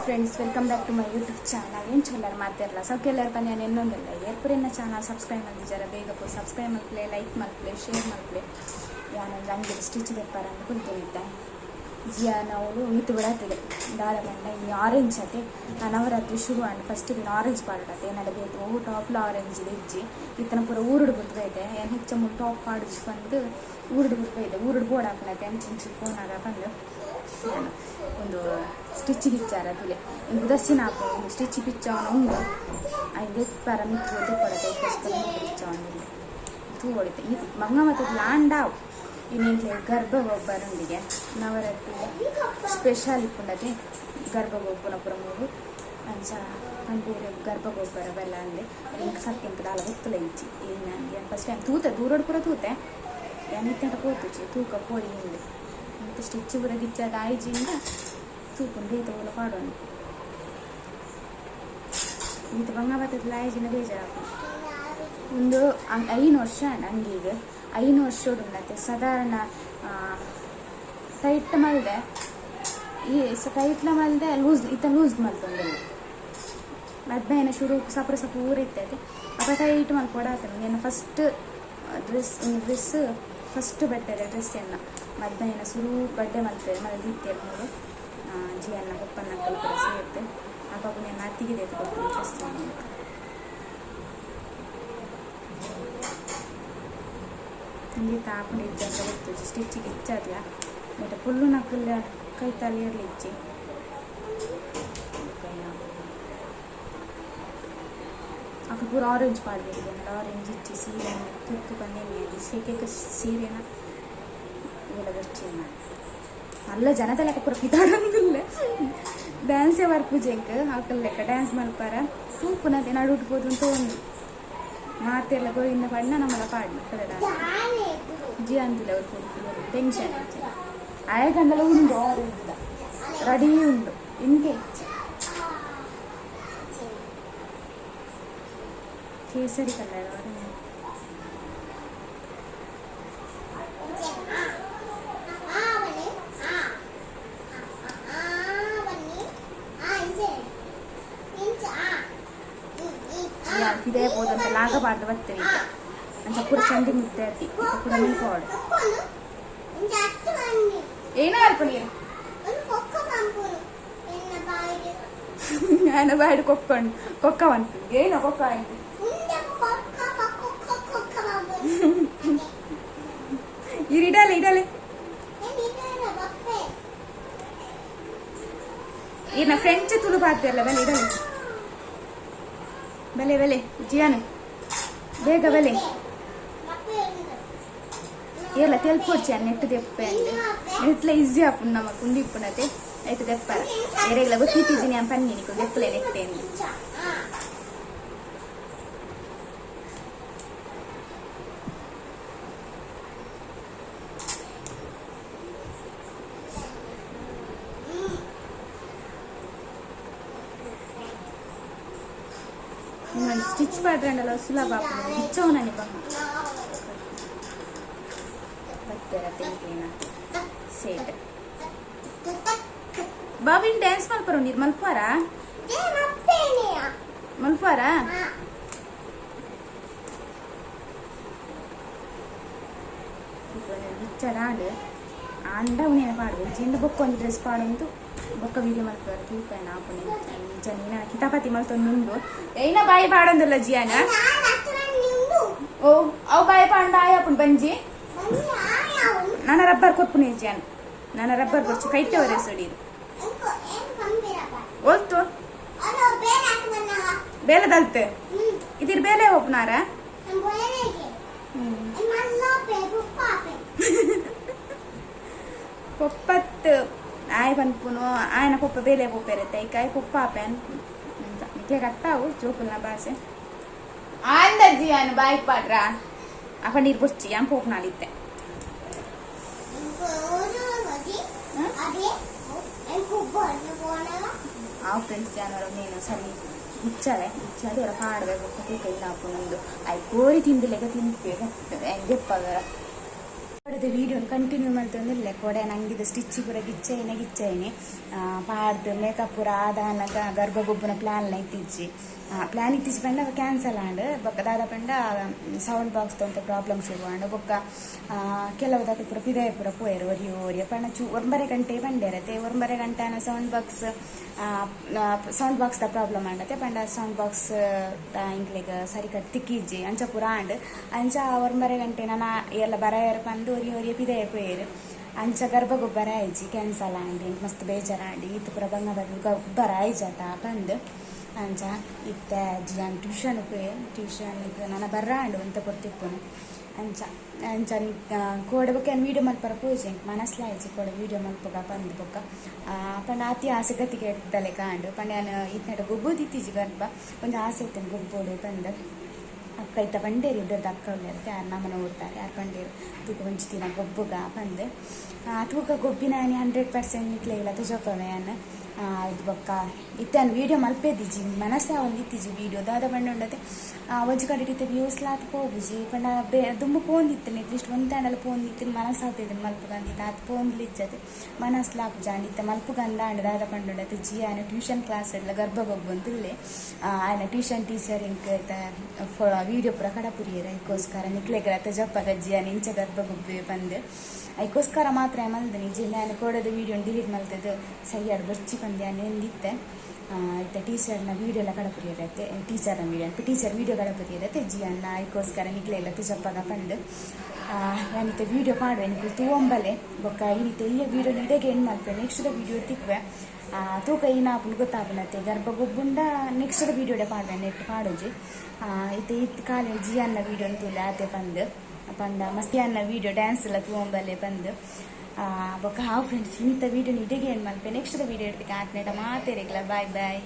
Friends, welcome back to my YouTube channel. ಎಂಚ ಉಲ್ಲರ್ ಮಾತೆರ್ಲ? ಸೌಖ್ಯ ಪಂದ್ ಯಾನ್ ಎನ್ನೊಂದುಲ್ಲೆ. ಏರ್ ಪೂರ ಎನ್ನ ಚಾನಲ್ ಸಬ್ಸ್ಕ್ರೈಬ್ ಮಲ್ದಿಜರ, ಬೇಗ ಪೋದು ಸಬ್ಸ್ಕ್ರೈಬ್ ಮಲ್ಪಲೆ, ಲೈಕ್ ಮಲ್ಪಲೆ, ಶೇರ್ ಮಲ್ಪಲೆ. ಯಾನೊಂದು ಅಂಗಿದ ಸ್ಟಿಚ್ ದೆಪ್ಪರ ಅಂದ್ ಕುಲ್ದಿನಿತ್ತೆ. ಜಿಯಾನ ಅವಳು ಮಿತ್ತು ಬಿಡಾತಿದೆ. ದಾದ ಪಂಡ ಇನಿ ಆರೆಂಜ್ ಅತೆ, ನವರಾತ್ರಿ ಶುರು ಆಂಡ್. ಫಸ್ಟ್ ದಿನ ಆರೆಂಜ್ ಪಾಡೊಡತೆ. ಎನ್ನಡ ಬೇತೆ ಒವು ಟಾಪ್ಲ ಆರೆಂಜ್ ಇಜ್ಜಿ. ಇತ್ತನ ಪೂರ ಊರುಡು ಬುಡ್ದು ಬೈದೆ. ಯಾನ್ ಹೆಚ್ಚ ಮೂಲು ಟಾಪ್ ಪಾಡುಜಿ ಪಂದ್ ಊರುಡು ಬುಡ್ದು ಬೈದೆ. ಊರುಡು ಬೋಡಾಪುನತೆ ಅಂಚಿಂಚಿ ಪೋನಗ ಪಂದ್. ಯಾನ್ ಉಂದು ಸ್ಟಿಚ್ ಗಿಚ್ಚಾರ ತೂಲೆ. ಇಂಕ್ ಉದಾಸೀನ ಆಪುಂಡು. ಉಂದು ಸ್ಟಿಚ್ ಪಿಚ್ಚಾವುನ ಉಂಡು. ಐನ್ ದೆಪ್ಪರ ಮಿತ್ತ್ ದೆಪ್ಪೊಡತೆ. ಐಕೋಸ್ಕರ ಮಿತ್ತ್ ಬಿಚ್ಚಾವೊಂದುಲ್ಲೆ. ತೂವೊಡು ಇತ್ತೆ. ಈತ್ ಬಂಗ ಮಲ್ತ್ದ್ ಲಾಂಡ ಆವು. ಇನಿ ಎಂಕ್ಲೆಗ್ ಗರ್ಭ ಗೊಬ್ಬರ ಉಂಡಿಗೆ. ನವರಾತ್ರಿ ಸ್ಪೆಷಲ್ ಇಪ್ಪುಂಡತೆ ಗರ್ಭ ಗೊಬ್ಬುನ ಪೂರ ಮೂಲು. ಅಂಚ ಪಂಪೆರ್ ಗರ್ಭ ಗೊಬ್ಬರ ಬಲ್ಲ ಅಂದ್. ಎಂಕ್ ಸತ್ಯ ಎಂಕ್ ದಾಲ ಗೊತ್ತುಲ ಇಜ್ಜಿ ಏನ್ ಯಾನ್ ಫಸ್ಟ್ ಟೈಮ್ ತೂತೆ, ದೂರಡ್ ಪೂರ ತೂತೆ. ಯಾನ್ ಇತ್ತೆಂಟ ಪೋತುಜಿ, ತೂಕ ಪೋಯಿ ಇಂದ್. ಇತ್ತೆ ಸ್ಟಿಚ್ ಪೂರ ಗಿಚ್ಚಾದ್ ಆಯಿಜಿಂಡ ತೂಪುನು, ಬೇತೆ ಓಲ ಪಾಡೊಂಡು. ಈತ್ ಬಂಗ ಬತ್ತುದ್ ಲಾಯಿಜಿಂಡ ಬೇಜಾರಾಪುಂಡು. ಉಂದು 5 ವರ್ಷ ಆಂಡ್ ಅಂಗಿಗ್. 5 ವರ್ಷೊಡು ಉಂಡತೆ. ಸಾಧಾರಣ ಟೈಟ್ ಮಲ್ದೆ, ಈ ಟೈಟ್ಲ ಮಲ್ದೆ, ಲೂಸ್ ಇತ್ತ ಲೂಸ್ ಮಲ್ತೊಂದುಲ್ಲೆ. ಮದ್ಮೆನ ಶುರು ಸಪುರ ಸಪೂರ ಇತ್ತೆ, ಅಪ ಟೈಟ್ ಮಲ್ಪೊಡಾತುಂಡು. ಎನ್ನ ಫಸ್ಟ್ ಡ್ರೆಸ್, ಡ್ರೆಸ್ ಫಸ್ಟ್ ಬಟ್ಟೆದ ಡ್ರೆಸ್ ಎನ್ನ. ಮದ್ಮೆನ ಸುರು ಬಡ್ಡೆ ಮಲ್ಪೆರ್ ಮಲ್ದಿತ್ತೆರ್ ಮೂಲು ಜಿಯನ್ನ ಪೊಪ್ಪನಕುಲು ಪೂರ ಸೇರ್ದ್. ಅಪಗ ಉಂದೆನ್ ಅತ್ತಿಗೆ ದೆತ್ತ್ ಕೊರ್ತಿನ ಡ್ರೆಸ್ ಉಂದು. ಉಂದೆತ ಆಪುಂಡು ಇಜ್ಜ ಅಂತ ಗೊತ್ತುಜಿ. ಸ್ಟಿಚ್ ಗಿಚ್ಚಾದ್ಲ ನೆಟೆ ಪೊಲ್ಲುನಕುಲ್ಲ ಕೈತಲ್ ಏರ್ಲ ಇಜ್ಜಿ. ಅಕುಲು ಪೂರ ಆರೆಂಜ್ ಪಾಡ್ದೆರ್. ಎನಡ ಆರೆಂಜ್ ಇಜ್ಜಿ. ಸೀರೆ ತುತ್ತು ಪಂದ್ ಎನ್ನಿಯೆರ್. ಸೀಗೆಗ್ ಸೀರೆನ ಇವೆಲ ಬೊರ್ಚಿ ಎನ್ನ. ಮಲ್ಲ ಜನತ ಲೆಕ್ಕ ಪೂರ ಪಿದಾಡೊಂದುಲ್ಲೆ. ಡ್ಯಾನ್ಸೇ ಬರ್ಪುಜಿ ಎಂಕ್. ಅಕಲ್ ಲೆಕ್ಕ ಡ್ಯಾನ್ಸ್ ಮಲ್ಪರ ತೂಪುನತೆ. ನಡುಟು ಪೋದು ಉಂತೊಂದು ಮಾತೆರ್ಲ ಗೋವಿಂದ ಪಂಡ ನಮಲ ಪಾಡ್ನ ಜಿ ಅಂತಿಲ್ಲ. ಅವ್ರು ಟೆನ್ಷನ್ ಇಜ್ಜಿ. ಆಯಗಂಡಲ ಉಂಡು, ಆರೆಂಜ್ದ ರೆಡಿ ಉಂಡು, ಇಂಕೆ ಇಜ್ಜಿ. ಕೇಸರಿ ಕಲರ್ ಆರೆಂಜ್. ಪಿದಯ ಪೋದಂತ ಲಾಗ ಪಾಡ್ದು ಬತ್ತೇನೆ ಇತ್ತೆ. ಅಂಚ ಪೂರ ಚಂಡಿ ಮುದ್ದೆ ಅತಿ ಪೂರ ಮಲ್ಪೋಡು. ಏನ ಅಲ್ಪ ನೀರು ಆಯನ ಬಾಯ್ಡ್ ಕೊಕ್ಕಂಡು ಕೊಕ್ಕ ಪನ್ಪುಂಡು. ಏನ ಕೊಕ್ಕ ಆಯ್ತು. ಇರು, ಇಡಲೆ ಇಡಲೆ. ಈರ್ನ ಫ್ರೆಂಚ್ ತುಳು ಪಾತೆರ್ಲ. ಬಲೆ ಇಡಲೆ, ಬಲೆ ಬಲೆ ಜಿಯಾನ, ಬೇಗ ಬಲೆ. ಏರ್ಲ ತೆಲ್ಪೊಡ್ಚಿ ನೆಟ್ ದೆಪ್ಪೆ ಅಂದ್. ನೆಟ್ಲ ಈಸಿ ಆಪುಂಡು ನಮಕ್. ಉಂದು ಇಪ್ಪುನತೆ ಐಟ್ ದೆಪ್ಪರ. ಏರೆಗ್ಲ ಗೊತ್ತಿತ್ತಿಜಿನಿ ಯಾನ್ ಪನ್ನಿ ನಿಕುಲು ದೆಪ್ಪುಲೆ ನೆಟ್ಟೆ ಅಂದ್. ಸ್ಟಿಚ್ ಪಾಡ್ರಂಡಲ ಸುಲಭ ಆಪುಂಡು. ಇಚ್ಚವನನಿ ಬಂಗ ಬತ್ತೆರ ತೆಂಕೇನ ಸೇಟ್ ಬಾವಿನ್ ಡ್ಯಾನ್ಸ್ ಮಲ್ಪರು. ನೀರ್ ಮಲ್ಪುವಾರ? ಮಲ್ಪುವಾರ? ಬಿಚ್ಚದಾಂಡ್ ಆಂಡ ಉನೇನ ಪಾಡುವೆ. ಜಿಂಡ ಬೊಕ್ಕ ಒಂಜಿ ಡ್ರೆಸ್ ಪಾಡೊಂದು ಬೊಕ್ಕ ವೀಡಿಯೋ ಮಲ್ಪುವೆರ್. ತೂಪೆನ ಆಪುನೆ ಇಂಚ. ನೀನ ಕಿತಾಪತಿ ಮಲ್ತೊಂದುಂಡು. ಏನ ಬಾಯಿ ಪಾಡೊಂದುಲ್ಲ ಜಿಯಾನ? ಓ, ಅವು ಬಾಯಿ ಪಾಂಡ ಆಯ್ ಆಪುಂಡು ಬಂಜಿ. ನನ ರಬ್ಬರ್ ಕೊರ್ಪುನೆ ಜಿಯಾನ. ನನ ರಬ್ಬರ್ ಬೊರ್ಚಿ, ಕೈಟೆ ಒರೆಸೊಡಿ. ಒಲ್ತು ಬೇಲೆ ದಲ್ತೆ ಇದಿರ್ ಬೇಲೆ ಒಪ್ಪುನಾರ. ಪೊಪ್ಪತ್ ಆಯ್ ಪನ್ಪುನು ಆಯನ ಪೊಪ್ಪ ಬೇಲೆ ಪೋಪೆರತ್ತೆ, ಐಕ್ ಆಯ್ ಪೊಪ್ಪ ಆಪೆ ಅನ್ಪುನು ಅಂತ. ನಿಕ್ಲೆ ಅರ್ಥ ಅವು ಜೋಕುಲ್ನ ಭಾಷೆ. ಆಂದಜ್ಜಿ ಯಾನ್ ಬಾಯಿ ಪಾಡ್ರ. ಅಪ್ಪ ನೀರು ಬೊರ್ಚಿ, ಯಾನ್ ಪೋಪುನಾಲಿತ್ತೆ. ಆವು ಫ್ರೆಂಡ್ಸ್, ಜಾನವರ ನೇನು ಸರಿ ಇಚ್ಚಾವೆ ಇಚ್ಚಾದ ಅವರ ಪಾಡ್ವೆ. ಬೊಕ್ಕ ತೂಕ ಇಲ್ಲ ಆಪುಂಡು. ಆಯ್ ಕೋರಿ ತಿಂದಿಲೆಗ ತಿನ್ಪೆ. ದೆಪ್ಪವರ ವೀಡಿಯೋನ್ ಕಂಟಿನ್ಯೂ ಮಲ್ತೊಂದಿಲ್ಲ. ಕೋಡೆ ನಂಗಿದ ಸ್ಟಿಚ್ ಪೂರ ಗಿಚ್ಚೈನೆ ಗಿಚ್ಚೈನೆ ಪಾಡ್ದು ಮೇಕಪ್ ಪೂರ ಆದಾನಗ ಗರ್ಭ ಗೊಬ್ಬುನ ಪ್ಲಾನ್ ಇತ್ತಿಜ್ಜಿ. ಪ್ಲಾನ್ ಇತ್ತೀಚೆ ಪಂಡ ಕ್ಯಾನ್ಸಲ್ ಆಂಡ್. ಬೊಕ್ಕ ದಾದ ಪಂಡ ಸೌಂಡ್ ಬಾಕ್ಸ್ ಒಂತೆ ಪ್ರಾಬ್ಲಮ್ ಶುರು ಆಂಡ್. ಬೊಕ್ಕ ಕೆಲವು ದಕುಲು ಪೂರ ಪಿದಾಯ ಪೂರ ಪೋಯೆರ್ ಒರಿಯೋ ಒರಿಯ. ಪಂಡ ಚೂ 9:30 ಗಂಟೆ ಪಂಡೇರತೆ. 9:30 ಗಂಟೆ ಆನ ಸೌಂಡ್ ಬಾಕ್ಸ್ ದ ಪ್ರಾಬ್ಲಮ್ ಆಂಡತೆ. ಪಂಡ ಸೌಂಡ್ ಬಾಕ್ಸ್ ಇಂಕ್ಲೆಗ್ ಸರಿ ಕಟ್ ತಿಕ್ಕಿಜ್ಜಿ. ಅಂಚ ಪೂರ ಆಂಡ್. ಅಂಚ 9:30 ಗಂಟೆ ನನ ಏರ್ಲ ಬರಾಯರ್ ಪಂದ್ ಒರಿಯ ಒರಿಯ ಪಿದಾಯ ಪೋಯೆರ್. ಅಂಚ ಗರ್ಭ ಗೊಬ್ಬರ ಆಯ್ಜಿ, ಕ್ಯಾನ್ಸಲ್ ಆಂಡ್. ಎಂಕ್ ಮಸ್ತ್ ಬೇಜಾರ್ ಆಂಡ್. ಈತ್ ಪೂರ ಬಂಗ ಬತ್ತ್ ಗೊಬ್ಬರ ಆಯ್ಜತ ಪಂದ್. ಅಂಚ ಇತ್ತೆ ಜಿಯಾನ್ ಟ್ಯೂಷನ್ ಪೋಯೆ. ಟ್ಯೂಷನ್ ನನ ಬರ್ರ ಆಂಡ್, ಒಂತೆ ಪೊರ್ತಿಪ್ಪುನು. ಅಂಚ ಅಂಚ ಕೋಡೆ ಬೊಕ್ಕ ವೀಡಿಯೋ ಮಲ್ಪರ ಪೋಯಿಜಿ. ಎಂಕ್ ಮನಸ್ಲ ಆಯ್ಜಿ ಕೋಡೆ ವೀಡಿಯೋ ಮಲ್ಪುಗ ಪಂದ್. ಬೊಕ್ಕ ಪಂಡ ಆತಿ ಆಸೆ ಗತಿಗೆ ಲೆಕ್ಕ ಆಂಡ್. ಪಂಡ ಯಾನ್ ಈತ್ನೆಟ ಗೊಬ್ಬುದಿತ್ತೀಜಿ ಗರ್ಭ. ಒಂಜಿ ಆಸೆ ಇತ್ತೇನೆ ಗೊಬ್ಬೋಡು ಪಂದ್. ಅಕ್ಕ ಇತ್ತ ಪಂಡೇರು, ಎದುರ್ದ ಅಕ್ಕ ಉಲ್ಲೆರ್ ಯಾರು ನಮನ ಊರ್ದಾರ್ ಯಾರು, ಪಂಡೇರು ತೂಕ ಒಂಜಿ ದಿನ ಗೊಬ್ಬುಗ ಪಂದ್. ತೂಕ ಗೊಬ್ಬಿನಾನಿ 100% ನಿಕ್ಲೆಗ್ಲ ತೋಜಪ್ಪವೆ ಯಾನ್. ಇದು ಬೊಕ್ಕ ಇತ್ತೆ ಯಾನ್ ವೀಡಿಯೋ ಮಲ್ಪೇದಿಜ್ಜಿ, ಮನಸ್ಸೇ ಒಂದು ಇತ್ತಿಜಿ ವೀಡಿಯೋ. ದಾದ ಪಂಡ ಉಂಡತೆ ಒಂಜಿ ಕಡೆಟ್ ಇತ್ತೆ ವ್ಯೂಸ್ ಲಾತ್ ಪೋಪುಜಿ. ಪಂಡ ಬೇ ದುಂಬು ಪೋಂದಿತ್ತು, ಅಟ್ಲೀಸ್ಟ್ ಒಂತೆ ಆಂಡಲ ಪೋಂದಿತ್ತು. ಮನಸ್ಸಾತಿದ್ದು ಮಲ್ಪುಗಂದಿತ್ತು, ಆತ್ ಪೋಂದ್ಲಿಜ್ಜತೆ ಮನಸ್ಲ ಆಪುಜಿ. ಆಂಡ ಇತ್ತೆ ಮಲ್ಪುಗಂದ ಆಂಡ. ದಾದ ಪಂಡುಂಡತೆ ಜಿಯಾನ ಟ್ಯೂಷನ್ ಕ್ಲಾಸ್ ಎಲ್ಲ ಗರ್ಭ ಗೊಬ್ಬೊಂದುಲ್ಲೆ. ಆಯನ ಟ್ಯೂಷನ್ ಟೀಚರ್ ಇಂಕ್ ಇತ್ತೆ ವೀಡಿಯೋ ಪೂರ ಕಡಪುರಿಯೆರ್. ಐಕೋಸ್ಕರ ನಿಕ್ಲೆಗ್ಲ ತೋಜಪ್ಪಗ ಜಿಯಾನ ಇಂಚ ಗರ್ಭ ಗೊಬ್ಬೆ ಪಂದ್. ಐಕೋಸ್ಕರ ಮಾತ್ರ ಮಲ್ದನಿ. ಇಜ್ಜಿಂಡ ಯಾನ್ ಕೋಡೆದ ವೀಡಿಯೋ ಡಿಲೀಟ್ ಮಲ್ತದ್ದು ಸರಿಯಾಡ್ ಬೊರ್ಚಿ ಪಂದ್ ಯಾನ್ ಎಂದಿತ್ತೆ. ಇತ್ತೆ ಟೀಚರ್ನ ವೀಡಿಯೋ ಎಲ್ಲ ಕಡಪುರಿಯರತ್ತೆ. ಟೀಚರ್ನ ವೀಡಿಯೋ, ಟೀಚರ್ ವೀಡಿಯೋ ಕಡಪುರಿಯರತ್ತೆ ಜಿಯನ್ನ. ಐಕೋಸ್ಕರ ನಿಕ್ಲೆಗ್ಲ ತೋಜಪ್ಪಗ ಪಂದ್ ಯಾನಿತ್ತೆ ವೀಡಿಯೋ ಪಾಡುವೆ, ನಿಕುಲು ತೂವೊಂಬಲೆ. ಬೊಕ್ಕ ಇನಿತೆ ಎಲ್ಯ ವೀಡಿಯೋ ಇಡೆಗೆ ಎಂಡ್ ಮಲ್ಪೆ. ನೆಕ್ಸ್ಟ್ ವೀಡಿಯೋ ತಿಕ್ವೆ. ತೂಕ ಏನಾಪುಂಡು ಗೊತ್ತಾಪುನತ್ತೆ. ಗರ್ಭ ಗೊಬ್ಬುಂಡ ನೆಕ್ಸ್ಟ್ ವೀಡಿಯೋಡೆ ಪಾಡುವೆ, ನೆಟ್ ಪಾಡೋಜಿ. ಇತ್ತೆ ಇತ್ತು ಕಾಲಿ ಜಿಯನ್ನ ವೀಡಿಯೋ ತೂಲೆ ಆತೆ ಪಂದ್. ಪಂಡ ಮಸ್ತಿಯನ್ನ ವೀಡಿಯೋ ಡ್ಯಾನ್ಸ್ ಎಲ್ಲ ತೂವೊಂಬಲೆ ಪಂದ್. ಬೊಕ್ಕ ಹಾವ್ ಫ್ರೆಂಡ್ಸ್, ಇನ್ನಿತ ವೀಡಿಯೋ ಇಡೆಗೆ ಎಂಡ್ ಮಲ್ಪೆ. ನೆಕ್ಸ್ಟ್ ವೀಡಿಯೋ ಇಡ್ತಿಕ ಆತ್ನೇಟ ಮಾತೇರಿಗ್ಲ ಬಾಯ್ ಬಾಯ್.